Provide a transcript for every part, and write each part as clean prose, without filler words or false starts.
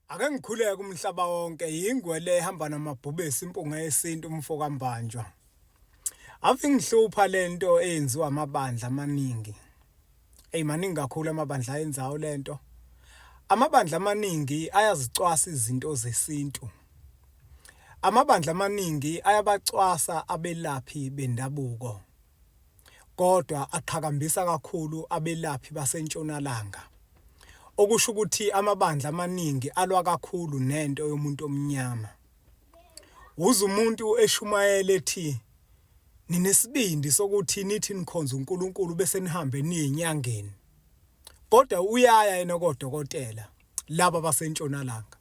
Ake ngikhuleke umhlaba wonke yingwe le ehamba namabhubesi impunga yesintu umfo kaMbanjwa. Ave ingihlupha lento eyenziwa amabandla amaningi. Ey maningi kakhulu amabandla ayenzayo lento. Amabandla amaningi ayazicwasa izinto zesintu. Amabandla amaningi ayabacwasa abelaphi bendabuko. Kodwa aqhakambisa kakhulu abelaphi basentshonalanga. Okusho ukuthi amabandla amaningi alwa kakhulu nento yomuntu omnyama. Uze umuntu eshumayela ethi ninesibindi sokuthi nithi nikhonza uNkulunkulu bese nihambe niye enyangeni. Kodwa uyaya yena kodokotela laba basentshonalanga.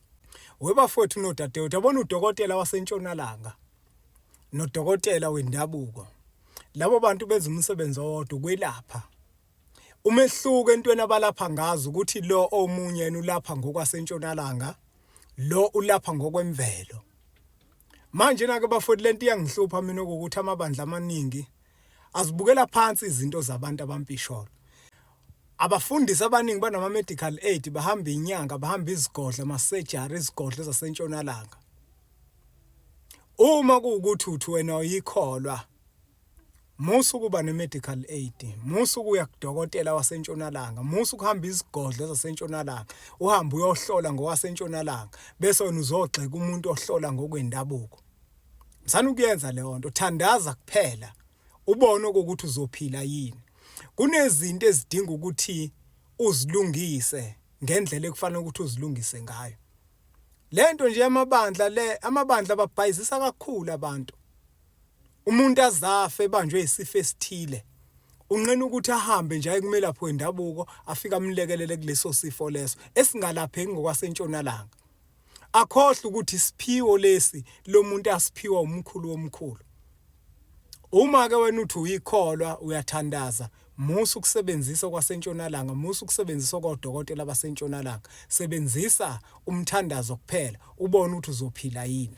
Webafowethu nodadewethu yabona udokotela wasentshonalanga nodokotela wendabuko. Labo bantu benza umsebenzi owodwa ukwelapha. Umehluko entweni abalapha ngazo ukuthi lo omunye yena ulapha ngokwasentshonalanga, lo ulapha ngokwemvelo. Manje na ke bafowethu lento iyangihlupha mina ukuthi amabandla amaningi azibukela phansi izinto zabantu abampisholo. Abafundisi abaningi banama medical aid bahamba inyanga bahamba izigodlo ama surgery izigodlo zasentshonalanga. Uma kuwukuthi uthi wena uyikholwa musa ukuba ne-medical aid, musa ukuya kudokotela wasentshonalanga, musa ukuhamba izigodlo zasentshonalanga, uhambe uyohlola ngokwasentshonalanga bese wena uzogxeka umuntu ohlola ngokwendabuko. Msana ukuyenza leyo nto, thandaza kuphela ubone ukuthi uzophila yini. Kunezinto ezidinga ukuthi uzilungise ngendlela ekufanele ukuthi uzilungise ngayo. Lento nje yamabandla le amabandla babhayizisa kakhulu abantu. Umuntu azafe ebanjwe isifo esithile. Unqena ukuthi ahambe nje aye kumelaphi wendabuko afike amlekelele kuleso sifo leso esingalapheki ngokwasentshonalanga. Akhohlwe ukuthi isiphiwo lesi lomuntu asiphiwa umkhulu womkhulu. Uma ke wena uthi uyikholwa uyathandaza musa ukusebenzisa okwasentshonalanga musa ukusebenzisa okodokotela basentshonalanga sebenzisa umthandazo kuphela ubone ukuthi uzophila yini.